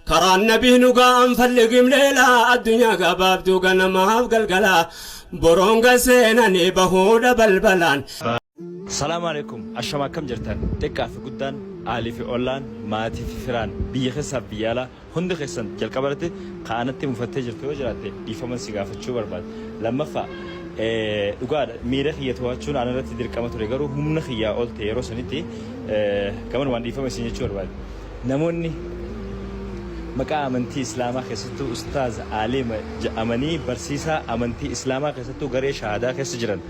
Karaan nabii nu ga'an falligim leelaa addunyaa gabaabduu ganamaaf galgalaa boroon gaseenanii bahuudha balbalaan. Salaamu alaikum ashama akkam jirtan xiqqaa fi guddaan aalii fi ollaan maatii fi firaan biyya keessaa fi biyya alaa hundi keessan jalqaba irratti kaanatti mufattee jirtu yoo jiraatte dhiifaman si gaafachuu barbaada lammaffaa dhugaadha miira kiyya to'achuun ana irratti dirqama ture garuu humna kiyyaa ol ta'e yeroo sanitti gaman waan dhiifama isin jechuu barbaade Namoonni maqaa amantii Islaamaa keessattuu Ustaaz, Aalima ja'amanii barsiisaa amantii Islaamaa keessattuu garee shahaadaa keessa jiran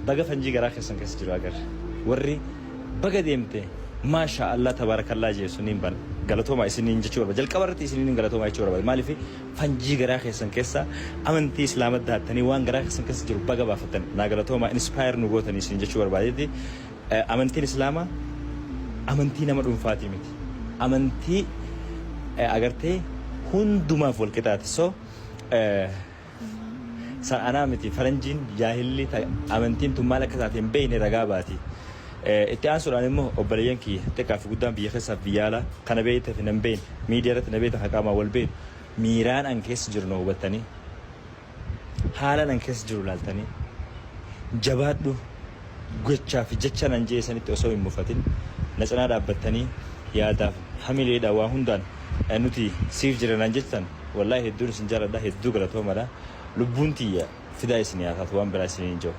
baga fanjii garaa keessan keessa jiru agarre. Warri baga deemte maashaa Allah tabaarakallaa jee suniin ban galatoomaa isiniin jechuu barbaada. Jalqaba irratti isiniin galatoomaa jechuu barbaada. Maaliif fanjii garaa keessan keessa amantii Islaama daattanii waan garaa keessan keessa jiru baga baafattan naa galatoomaa inspire nu gootanii isiniin jechuu barbaadeeti. Amantiin Islaamaa amantii nama dhuunfaatii miti. Amantii agartee hundumaaf wal qixaati. So san anaa miti faranjiin jaahilli amantiin tun maal akka taate hin beekne ragaa baati. Itti aansuudhaan immoo obboleeyyan kiyya xiqqaa fi guddaan biyya keessaa fi biyya alaa kana beekte fi nan beekne miidiyaa irratti na beektan kan qaamaan wal beeknu miiraan an keessa jiru na hubattanii Haala nan keessa jiru ilaaltanii jabaadhu gochaa fi jecha nan je'e sanitti osoo hin mufatin na cinaa dhaabbattanii yaadaaf hamileedha waa hundaan nuti siif jira naan jettan wallaahi hedduun isin jaaladha hedduu galatoomadha lubbuun tiyya fidaa isinii haa taatu waan biraa isiniin hin jiru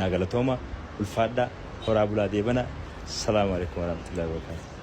naa galatooma ulfaadha horaa bulaa deebana salaamu alaikum warahmatullahi wabarakatuh.